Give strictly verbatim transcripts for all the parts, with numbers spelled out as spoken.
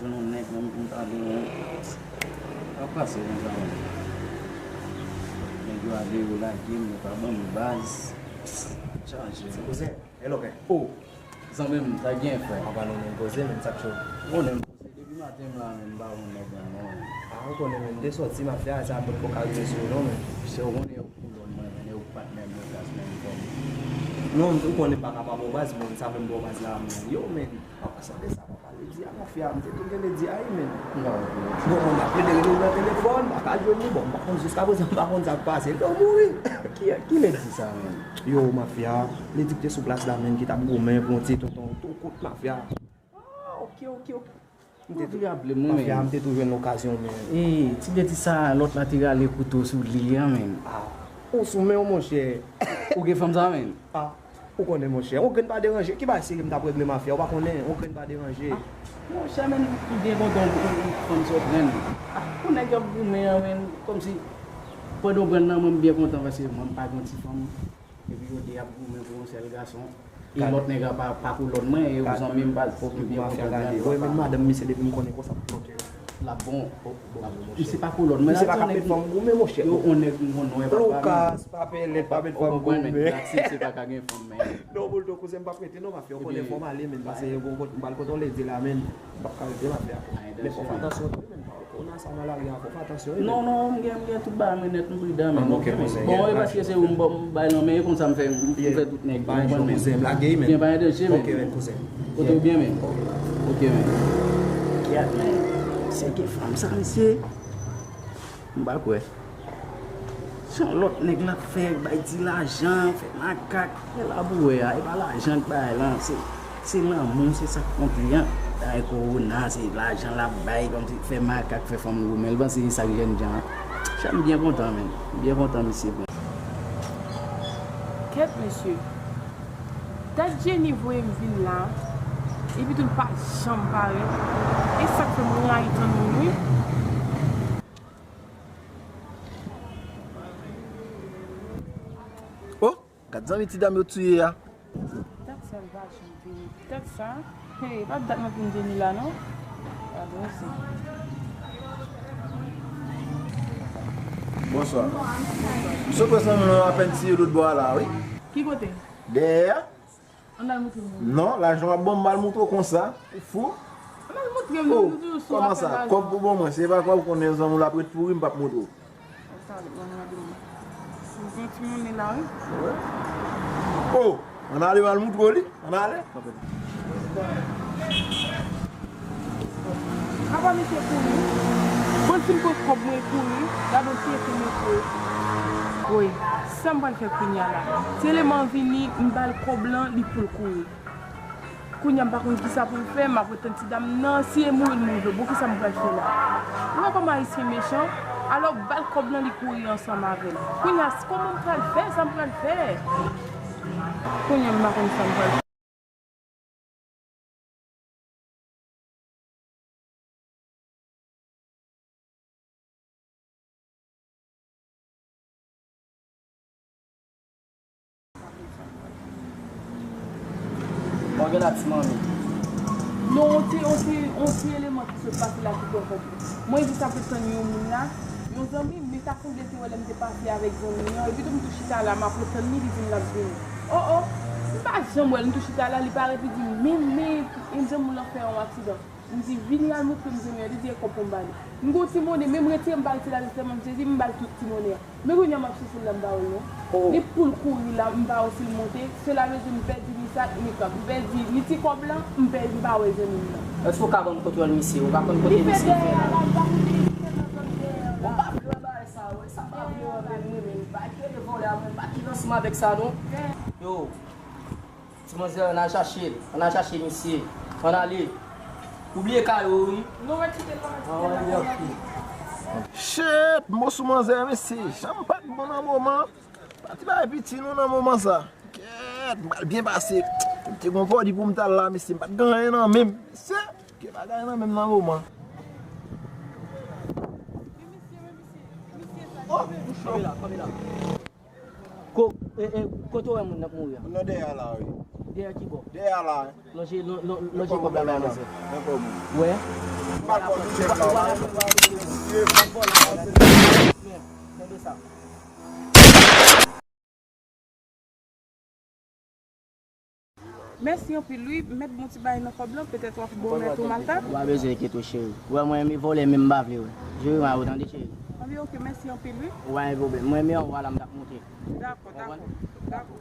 Jwenn yon nèg menm pou m ta di w, pa pase konsa menm. Nèg yo ale, yo lage m, yo pa ban m baz. Chaje. Kouzen, hello, frè. Oh, zanmi m, sa gen, frè? Apa nou menm poze, menm sa k cho? Ou konnen m poze depi maten m la, menm m pa wè yon nèg la non. Ah, ou konnen menm, m te sòti, mafya, sa m potko ka rive sou ou non, menm. Se ou konnen yo koulon mwen, menm, yo patnè m nan klas menm kòm. Non, ou konnen m pa ka pa ba w baz, menm, sa fè m ba w baz la, menm. Yo, menm. An pasan de sa, papa, li di a mafya, m te tou genlè di a wi, menm. Non. Bon, m ap plede rele l nan telefòn, m pa ka jwenn li, bon, m pa konn jiska prezan, m pa konn sa k pase, li dwe mouri. Ki, ki lè di sa, menm? Yo, mafya, li di k te sou plas la, menm, ki t ap goumen pou yon ti tonton, tou kout mafya. Ah, ok, ok, ok. M te tou raple m, mafya, menm. M te tou jwenn lokazyon, menm. E, ti lè di sa, lòt la te rale kouto sou li a, menm. Ah, ou sou men w, monchè. Ou gen fanm sa, menm? Ah. Ou konnen, monchè, yon grenn pa deranje. Ki bagay serye m t ap regle, mafya? Ou pa konnen, yon grenn pa deranje. Ah, monchè, menm, m byen kontan w fanm sa w pran. Ah, pou nèg yo ap goumen an, menm, kòmsi pandan w pran nan mwen, m byen kontan paske mwen, m pa gen yon ti fanm. Epi yo de ap goumen pou yon sèl gason. E lòt nèg la pa, pa kolòn mwen, e ou zanmi m, baz. M byen kontan, byen kontan. Wi, menm madanm misye, depi m konnen konsa, m bloke. L ap bon. Misye pa kolòn mwen. Misye pa ka pèd fanm goumen, monchè. Yo, on nèg m konn wè, papa. Lucas, pa pèd, pa pèd fanm goumen. Misye pa ka gen fanm, men. Non, Boldo, kouzen, m p ap rete non, mafya, ou konnen fò m ale, menm, pase m pral kote yon lady la, menm, m p ap ka rete, mafya. Men fò w fè atansyon tou, menm, paske w nan sa nan lari a, fò w fè atansyon, wi, menm. Non, non, m gen, m gen tout bagay mwen nèt, m pridan, menm. Bon, e paske se ou m bay nan men, e konsa m fè, m fè tout nèg, ou konprann, menm. Gen pa yon danje, menm. Ok, menm, kouzen. Kote w byen, men? Ok, men. Kèt, men. Se gen fanm sa, mesye. M pa kwè. Se yon lòt nèg n ap fè, bay ti lajan, fè makak. E la pou wè a, e pa lajan k bay lan, se, se lanmou, se sa k konte an. Bay kowona, se lajan l ap bay, kòmsi fè makak, fè fanm goumen. L panse se sa k jènjan an. Chan m byen kontan, men. M byen kontan, mesye, bon. Kèt, mesye. Dat Jenny voye m vin la, epi tou l pa janm parèt. E sa k fè m rayi tann moun, wi. Oh, gad zanmi ti dam yo tiye a. Dat sa l pa janm vini. Dat sa, hey, pa dat mwen vin vini la, non. Gade, wi, se. Bonswa. M sot wè zanmi nou apèn tiye lòt bò a la, wi. Ki kote? Dèyè a. Ann al montre m. Non, lajan w ap ban m, m al montre w konsa. Ou fou? Ann al montre m, non, nou toujou sou afè lajan. Kòman sa? Kòb pou ban mwen, se pa kòb, ou konnen zanmi w la ap ret pouri, m p ap montre w. Sa depè, mwen gade mwen. Mwen gen yon ti monnen la, wi. Wi. Oh, ann ale, m al montre w li. Ann ale. Apa misye kouri? Bon, si m pran kòb mwen kouri, gade yon ti efè mesye. Woy, sa m pral fè kounye a la? Si eleman an vini, m ba l kòb lan, li pou l kouri. Kounye a m pa konn kisa pou m fè, m ap ret tann ti dam nan, si e mouri l mouri vre, bon kisa m pral fè la? Ou wè kòman ayisyen mechan? Alò ba l kòb lan, li kouri ansanm avè l. Kounye a, kòman m pral fè? Sa m pral fè? Kounye a m pa konn sa m pral fè. Bon, gen la ti manmi. Non, on ti, on ti, on ti eleman ki sot pase la ki twò fò pou mwen. Jis ap tann yon moun la, yon zanmi m, men ta konn te wè lè m te pase avèk zanmi an, epi tou m tou chita la, m ap tann li, li di m l ap vini. Oh, oh, m pa janm wè l, m tou chita la, li parèt, li di m, men, men, men zanmi w lan fè yon aksidan. M di, vini al montre m zanmi an, li di, e kòb pou m ba li. M gen yon ti monnen, men m retire, m pa retire l avèk sèman m sezi, m ba l tout ti monnen an. Men kounye a m ap chèche l la, m pa wè l non. Oh. Li pou l kouri la, m pa wè si l monte, sela vle di m pèdi li sak, mekap, m pèdi li ti kòb lan, m pèdi, m pa wè zanmi m nan. Èske w ka ban m kote w wè misye? Ou pa konn kote misye fè la? Li fè dèyè a la, m pa konn kote li fè nan zòn dèyè a la. Bon, pa vle wè bagay sa yo, sa pa vle wè menm, mwen menm, pa ki rele vòlè a, mwen pa ki ansanm avèk sa non. Yo. Ti manzè, ann al chache l, ann al chache misye, ann ale. Ou bliye kayo wi. Non, mwen kite l la, mwen kite l la. Shit, mo sou manzè, mesye, jan m pa t bon nan moman. Pati bay piti nou nan moman sa. Kèt, m pral byen pase. M te gon pòdi pou m t al la, mesye, m pa t gen anyen nan men m. Mesye, ke bagay nan men m nan moman. Oh, m cho. Kanpe la, kanpe la. Ko, e, e, kote w wè moun nan mouri an? Nan dèyè a la, wi. Dèyè ki bò? Dèyè a la. Lonje, lon-, lon-, lonje kòb la, la, mesye. Wè. M pa konn chèf la. Tande sa. Mèsi anpil, wi. Mèt bon ti bagay nan kòb lan, petèt w ap bon mèt ou mal tap. Ou pa bezwen enkyete w, cheri. Ou wè mwen renmen vòlè, men m pa vle, wè. Jere m a ou, tande, cheri. Anben, oke, mèsi anpil, wi. Ou pa gen pwoblèm. Mwen renmen anwo a la, m t ap monte. Dakò, dakò, dakò.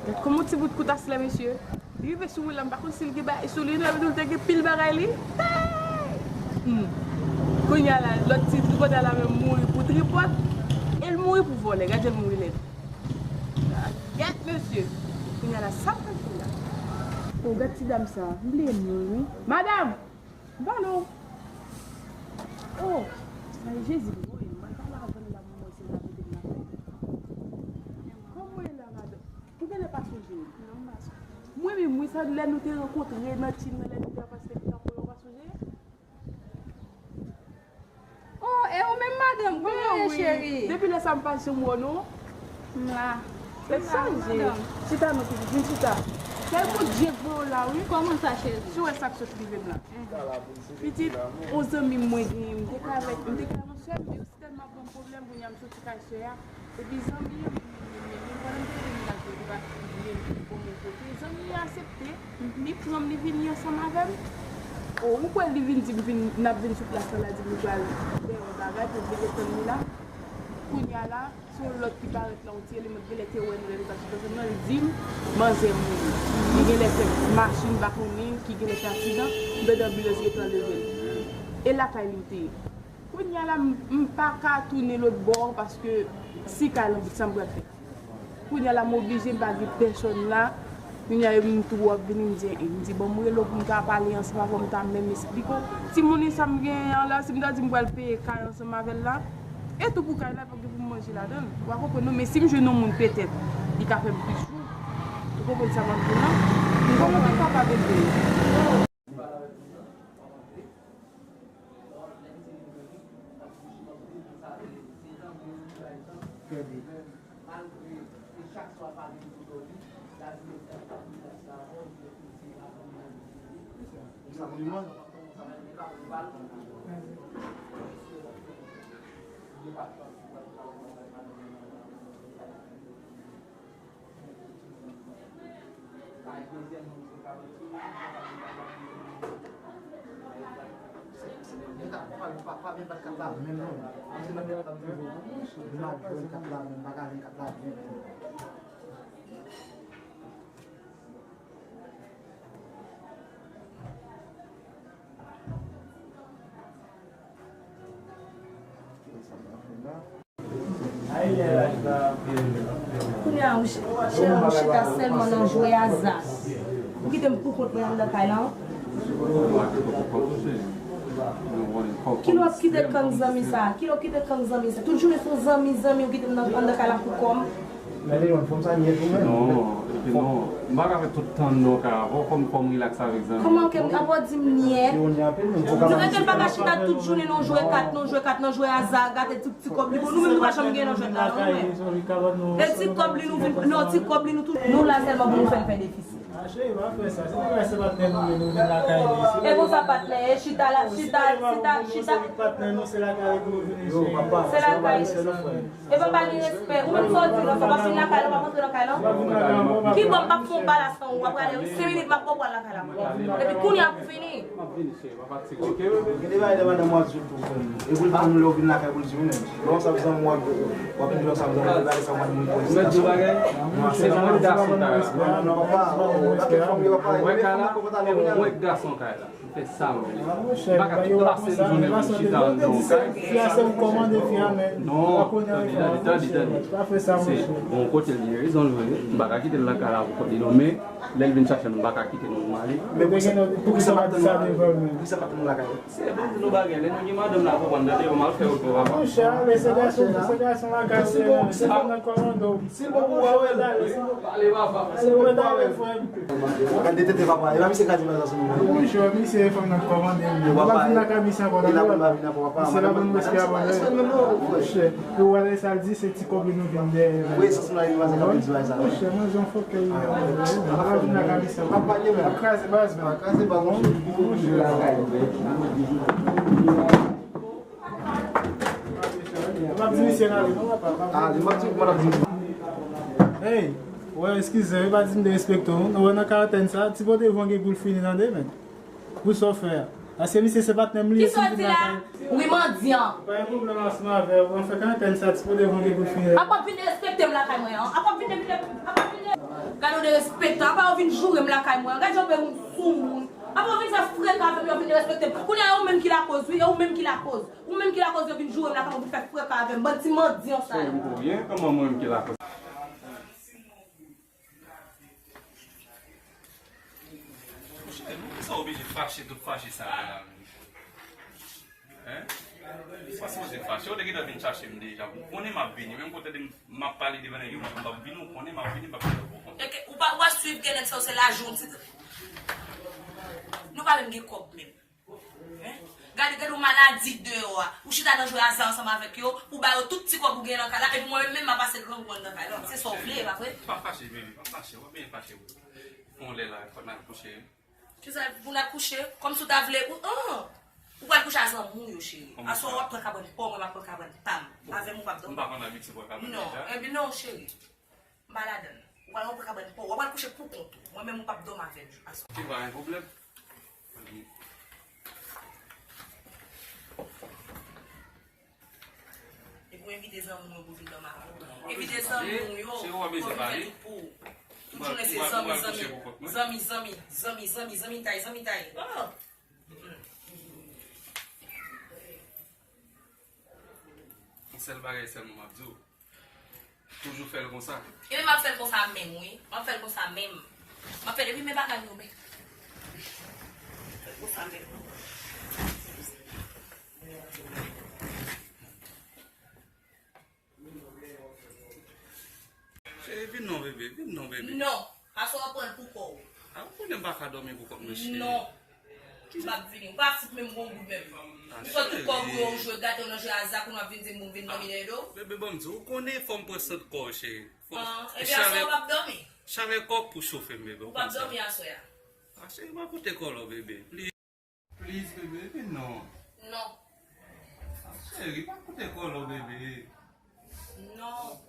Gad kòman ti bout kout aslè, mesye. Li rive sou mwen la, m pa konn si l gen bagay sou li, non, epi tou l te gen pil bagay li. Hmm. Kounye a la, lòt ti tripotay la menm mouri pou tripòt. E l mouri pou vòlè, gad jan l mouri lèd. Gad, mesye. Kounye a la, sa m pral fè la? O, gad ti dam sa. M bliye non l, wi. Madanm! Ban nou. O! Ay, Jezi, wi, mwen pa la vann la pou mwen, se la pou mwen la. Kòman w ye la, madanm? Ou genlè pa sonje m. Non, m pa sonje. Mwen menm, wi, sa lè nou te rankontre nan Chin nan, lè nou te ap achte pita pou yo, w pa sonje? O, e ou menm, madanm? Kòman w ye, cheri? Depi lè sa m pa janm wè w, non. M la. E sa l ye? Chita non, pitit, vin chita. Kèl kout je k voye w la, wi. Kòman sa, cheri? Si w wè sa k sot rive m la. Pitit, yon zanmi m mwen genyen, m te kay avèk, m te kay avèk sè m, men yo tèlman ap ban m pwoblèm, kounye a m soti kay sè a. Epi zanmi an, men, men, men, men, pandan m te vin la, li pa vle m pou bon men kote. Zanmi an aksepte, li pran m, li vini ansanm avè m. O, ou kwè li vin di m vin, n ap vin sou plas la, l a di m li pral dèyè yon bagay pou m vin desann li la. Kounye a la, se yon lòt ki parèt la, yon ti eleman ki genlè te wè nou lè nou t ap sot ansanm nan, li di m, manzè mouri. Li genlè fè machin, m pa konnen, ki genlè fè aksidan, m tande anbilans gentan leve l. E lakay li m te ye. Kounye a la, m, m pa ka tounen lòt bò paske si kay lan, sa m pral fè? Kounye a la, m oblije, m pa gen pèsòn la. Kounye a, m tou ap vini, m di, e, m di, bon, m rele w pou m ka pale ansanm avè w, m ta menm esplike w. Timoun sa m genyen an la, si m ta di m pral peye kay ansanm avè l la, e tou pou kay la, pa gen pou m manje ladan l. Ou pa konprann non, men si m jwenn yon moun, petèt, li ka fè m plis jou. Ou konprann sa m ap di w lan? M konprann sa pa vin peye. Kounye a, ou ch-, cheri, ou chita sèlman nan jwe aza. Ou kite m pou kont mwen anndan kay la. Kilè w ap kite gang zanmi sa? Kilè w kite gang zanmi sa? Tout jounen se yon zanmi, zanmi, ou kite m nan, anndan kay la pou kò m. Men Leon, fanm sa nyèt ou menm. Non, epi non. M pa ka fè tout tan nan kay avè w, fò m, fò m rilaks avèk zanmi. Kòman ke, apre w di m nyèt? Yo ni anpil, men m poko. Mwen rete m pa ka chita tout jounen nan jwe kat, nan jwe kat, nan jwe aza, gade tout ti kòb li. Bon, nou menm nou pa janm gen nan jwèt la, non, men. E ti kòb li nou vin, non, ti kòb li nou tou. Nou la sèlman pou nou fè l fè defisit. Ah, cheri, pa fè sa. Se pa, se patnè nou ye, nou vin lakay li. E konsa patnè, e chita la, chita, chita, chita. Patnè nou, se lakay li pou nou vini, cheri. Se lakay li. E pa, pa gen respè. Ou menm sa w di la, sa w pa fin lakay la, w ap antre nan kay la. Ki bò m p ap fè yon balas nan ou, w ap rale wi, senk minit m ap pran w pral lakay la. Epi kounye a pou fini. M ap vini, cheri, pa fatige, oke, bebe? Gen de bagay de madanm w ap di w tou, frè m. E pou l pa nou lè w vin lakay pou l di w menm. Lè w ansanm zanmi w ap, w ap vin ansanm zanmi w, de bagay sa w pa t moun pou. Ou mèt di w bagay? Non, se yon gason kay la. Non, non, papa, oh, gade fanm yo, papa, mwen kay la, mwen gason kay la. M fè sa m vle. M pa ka tout pase m jounen pou m chita anndan yon kay. Fi a se ou kòmande fi a, men. Non, tande, tande, tande, tande. Pa fè sa, monchè. Bon, kote l ye, rezon l vre. M pa ka kite l lakay la pou kont li non, men lè l vin chache m, m pa ka kite non pou m ale. Men poukisa, poukisa pa t ann lakay? Poukisa pa t ann lakay? Se bon, di nou bagay, lè nou gen madanm la konprann, tande, yo mal fè yo twò, papa. Monchè, ale, se gason, se gason lakay, se, se fanm nan kòmande w. Si l bon pou w, w a wè l. Pale, papa. Si l bon pou w, w a wè l, frè m. Gade tete papa, e pa misye ka di bagay sou nou. Bonjou, misye fòk n ap kòmande m. Ou pa vin lakay misye ankò. Misye la ban nou respè ankò. Monchè, ou wè sa l di, se ti kòb li nou vin dèyè. Wi, sa se la, li pa sa ka di bagay sa. Monchè, mwen jan fòk ke ou pa vin lakay misye ankò. Ap kraze baz, men. Ap kraze baz, men. Bonjou. M ap di misye n ale, non, papa? Ah, m ap di, m ap di. Hey, wè, eskize, e pa di m derespekte w, non. Ou wè nan karantèn sa, ti pote van gen pou l fini, tande, men. Pou sa w fè a. Paske misye se patnè m li ye, si m vin lakay. Wi, mandyan. Pa gen pwoblèm ansanm avè w. Anfen, karantèn sa, ti pote van gen pou l fini. Apa w vin derespekte m lakay mwen an? Apa w vin, vin, apa w vin. Gade w derespektan. Apa w vin joure m lakay mwen an? Gade jan w fè moun sou moun. Apa w vin fè freka avè m, yo vin derespekte m. Kounye a, e ou menm ki lakoz, wi, e ou menm ki lakoz. Ou menm ki lakoz yo vin joure m lakay mwen pou fè freka avè m. Bann ti mandyan sa yo. Ou ye, kòman mwen menm ki lakoz? Monchè, nou sa oblije fache tout fache sa yo la menm. Hein? Ou pa sipoze fache, ou te gentan vin chache m deja. Ou konnen m ap vini, menm kote m ap pale devan nèg yo, m ap vini, ou konnen m ap vini, m ap vini pou kont. Ou pa, ou pa swiv gen nèg sa yo, se lajounen. Nou pa menm gen kòb menm. Hein? Gade, gade yon maladi deyò a. Ou chita nan jwe aza ansanm avèk yo, ou ba yo tout ti kòb ou gen nan kay la, epi mwen menm, menm m a pase grangou anndan kay la. Se sa w vle, e pa vre? Pa fache, baby, pa fache, w ap byen fache, wi. Fè yon lè la, fò n al kouche. Kisa, pou n al kouche? Kòmsi w ta vle, ou, an! Ou pral kouche a zanmi w yo, cheri. Aswè w ap pran kabann pa w, mwen m ap pran kabann pa m. Avè m, ou p ap dòmi. M pa konn abitye pran kabann deja. Non, epi non, cheri. M pa ladann. Ou pral pran kabann pa w. W ap al kouche pou kont ou. Mwen menm ou p ap dòmi avè m aswè. Ki pa gen pwoblèm. Epi w envite zanmi w yo pou vin dòmi avè w. Envite zanmi w yo pou vin fè tout pou ou. Tout jounen se zanmi, zanmi, zanmi, zanmi, zanmi, zanmi, zanmitay, zanmitay. Oh! Yon sèl bagay sèlman m ap di w. Toujou fè l konsa. Ebyen, m ap fè l konsa menm, wi. M ap fè l konsa menm. M ap fè l, epi men bagay yo, men. Fè l konsa menm. Cheri, vin non, bebe. Vin non, bebe. Non. Aswè w ap pran l pou kò w. A, ou konnen m pa ka dòmi pou kont mwen, cheri. Non. M p ap vini. Ou pa fout menm gon goud menm. Ou pran tout kòb ou yo, ou jwe gate w nan jwe aza, kounye w ap vin di m pou m vin dòmi dèyè do w. Bebe, ban m di w, ou konnen fò m pran sant kò w, cheri. Ebyen, aswè w p ap dòmi? Chalè kò w pou chofe m, bebe, ou konn sa. Ou p ap dòmi aswè a? A, cheri, pa pote kòlò, bebe. Please, bebe, vin non. Non. A, cheri, pa pote kòlò, bebe. Non.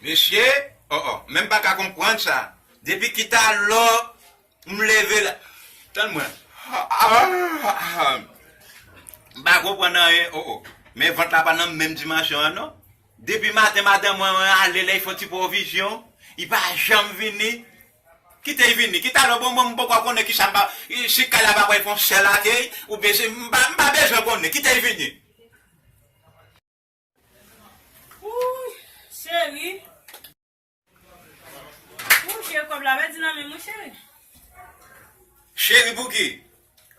Mesye, oh, oh, men m pa ka konprann sa. Depi ki talè m leve la. Tann mwen. M pa konprann anyen, oh, oh. Men vant la pa nan menm dimansyon an, non. Depi maten, madanm mwen, mwen ale, lè y fè yon ti pwovizyon, y pa janm vini. Kite y vini. Ki talè, bon, bon, m poko konnen kisa m pa, si kay la pa pral fè yon sèl akèy, oubyen se, m pa, m pa bezwen konnen. Kite y vini. Wouy, cheri. Wouy, cheri, kòb la pèdi nan men mwen, cheri. Cheri, pou ki?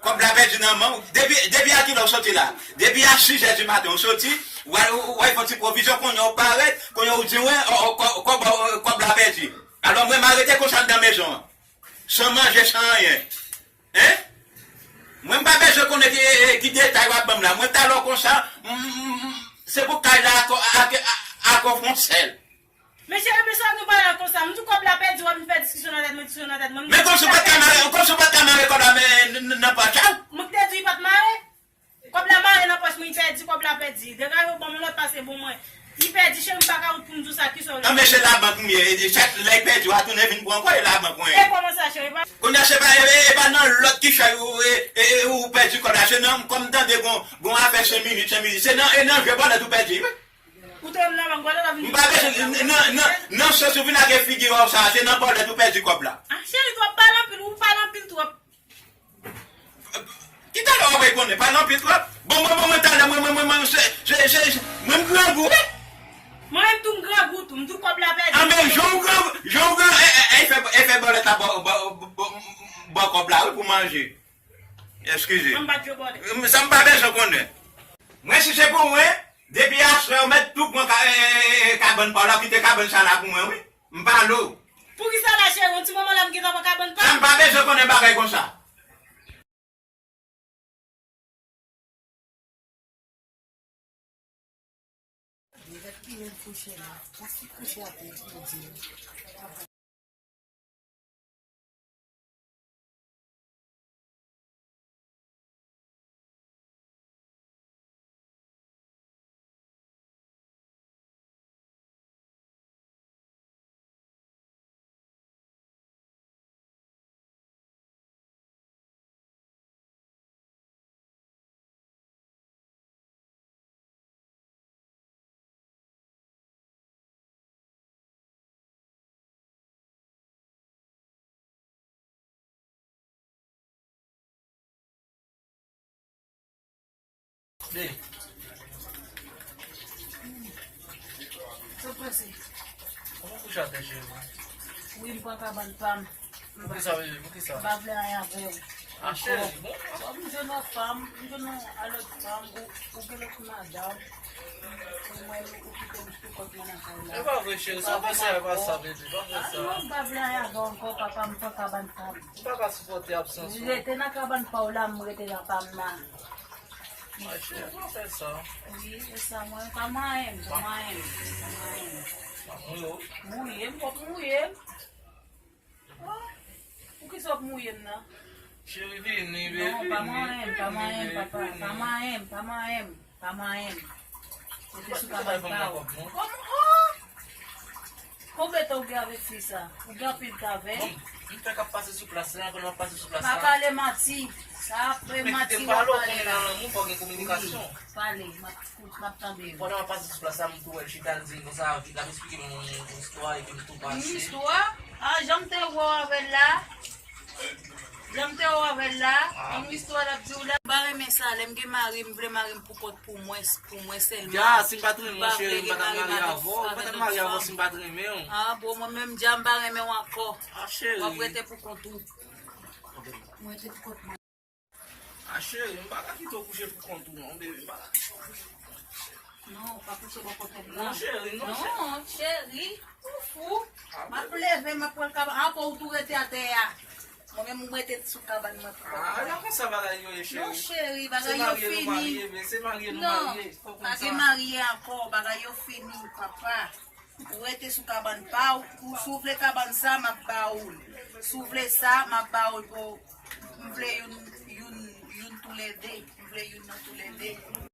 Kòb la pèdi nan men w. Depi, depi a kilè w soti la? Depi a sis è di maten w soti, w al, w al fè yon ti pwovizyon, kounye a w parèt, kounye a w di mwen, o, o, kò-, kòb, o, kòb la pèdi. Alò, mwen, m a rete konsa anndan mezon an. San manje, san anyen. Hein? Mwen, m pa bezwen konnen ki, ki detay w ap ban m la. Mwen, talè konsa, m, m, m, se pou kay la akò, akò, akò fè yon sèl. Men cheri, men sa nou pale konsa? M di w kòb la pèdi, w ap vin fè diskisyon nan tèt mwen, diskisyon nan tèt mwen. Men kòmsi w pa t ka mare, kòmsi w pa t ka mare kòb la, men, nan, nan, nan pòch la? Mwen k te di w pa t mare? Kòb la mare nan pòch mwen, li pèdi, kòb la pèdi. Degaje w ban m yon lòt pase bon mwen. Li pèdi, cheri, m pa ka wout pou m di w sa, kisa w rele? An, men se labank m ye, e, e, chak lè y pèdi, w a tounen vin pran ankò, e labank mwen ye. E kòman sa, cheri? Kounye a, se pa, e, e, e pa nan lòt ki fè ou, e, e, e, ou pèdi kòb la, se nan, kòm m tande gon, gon afè senk minit, senk minit, se nan, e nan je bòlèt ou pèdi, wi. Ou te nan bank, bòlèt la vin. M pa bezwen, nan, nan, nan sans ou vin ak figi w sa, se nan bòlèt ou pèdi kòb la. Ah, cheri, twòp pale anpil, ou pale anpil twòp. Ki talè w ap reponn, pale anpil twòp. Bon, bon, bon, mwen talè, mwen, mwen, mwen, mwen, se, se, se, se, mwen m grangou, wi. Mwen menm tou m grangou tou, m tou kòb la pèdi. Anben, jan w grangou, jan w grangou, e, e, e, fè, e, fè bòlèt la bò, bò, bò, bò kòb la, wi, pou manje. Eskize. An m pa t jwe bòlèt. M, sa m pa bezwen konnen. Mwen, si se pou mwen, depi aswè, ou mèt tou pran ka, e, e, e, kabann pa w la, kite kabann sa la pou mwen, wi. M pale w. Poukisa la, cheri, yon ti moman la m gentan pran kabann pa m? M pa bezwen konnen bagay konsa. Sa pase? Kòman kouche atè, cheri? Wi, m pran kabann pa m. Poukisa, bebe? Poukisa? M pa vle anyen avè w. Ah, cheri, bon. Bon, m jwenn yon fanm, m jwenn yon lòt fanm, ou, ou gen lòt madanm. Ou mwen, ou kite m sou kont mwen nan kay la. E pa vre, cheri, sa pa sa, e pa sa, bebe, pa vre sa. Ah, non, m pa vle anyen avè w ankò, papa, m pran kabann pa m. M pa ka sipòte absans ou. Rete nan kabann pa w la, m rete nan pa m nan. Ay, cheri, pa fè sa. Wi, e sa, mwen, pa manyen m, pa manyen m, pa manyen m. Pa mouye w. Mouye m, kòm mouye m. Oh, poukisa w ap mouye m nan? Cheri, vini, bebe, vini, vini, bebe, vini. Non, pa manyen m, pa manyen m, papa, pa manyen m, pa manyen m, pa manyen m. Ou te sou kabann pa w. Kòman? Oh! Konbyen tan ou gen avèk fi sa? Ou gen anpil tan avè l? Bon, m fèk ap pase sou plas la, pandan m ap pase sou plas la. Pa pale manti. Sa ap manti w ap pale la. Men kite m pale w, konnen nan lanmou fò gen kominikasyon. Wi, pale, m ap koute, m ap tande w. Pandan m ap pase sou plas la, m tou wè l chita, l di konsa, l ap esplike m yon istwa, epi m tou pase. Yon istwa? Ah, jan m te wè w avè l la. Jan m te wè w avè l la, yon istwa l ap di w la. M pa renmen sa, lè m gen mari, m vle mari m pou kont pou mwen, pou mwen sèlman. Ya, si m pa t renmen w, cheri, m pa t ap marye avè w. M pa t ap marye avè w si m pa t renmen w. Ah, bon, mwen menm, dja m pa renmen w ankò. Ah, cheri. W ap rete pou kont ou. Mwen rete pou kont mwen. Ah, cheri, m pa ka kite w kouche pou kont ou, non, bebe, m pa ka kite w kouche pou kont ou. Non, pa kouche bò kote m nan. Non, cheri, non, cheri. Non, cheri, ou fou. Ah, m ap leve, m ap pran kabann. Ankò ou tou rete atè a. Mwen menm, m rete sou kabann mwen pou kont mwen. Ah, jan konsa bagay yo ye, cheri. Non, cheri, bagay yo fini. Se marye nou marye, men se marye nou marye. Non, pa gen marye ankò, bagay yo fini, papa. Ou rete sou kabann pa w, ou, si w vle kabann sa, m ap ba ou l. Si w vle sa, m ap ba ou l pou, m vle youn, youn, youn toulède. M vle youn nan toulède.